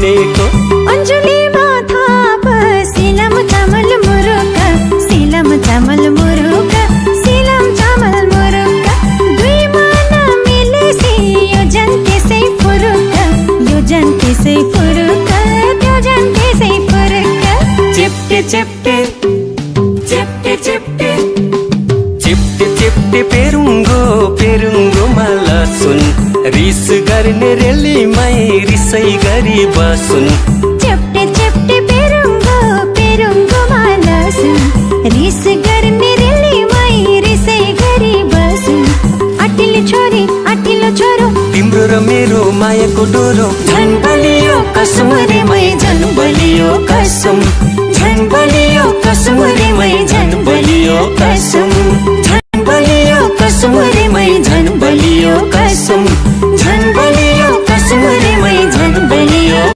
चिनेको अन्जुली माथा सिलम चामल मुरुका सिलम चामल मुरुका सिलम चामल मुरुका दुई मन मिलेसी यो जन त्यसै फुरुका यो जन त्यसै फुरुका त्यो जन त्यसै फुरुका चिप्टे चिप्टे चिप्टे चिप्टे चिप्टे चिप्टे पेरुङ्गो पेरुङ्गो माला सुन रिस गर्ने रेलीमै रिसै गरी बसुन चिप्टे चिप्टे पेरुङ्गो पेरुङ्गो माला सुन रिस गर्ने रेलीमै रिसै गरी बसुन आटिलो छोरो तिम्रो र मेरो मायाको डोरो झन् बलियो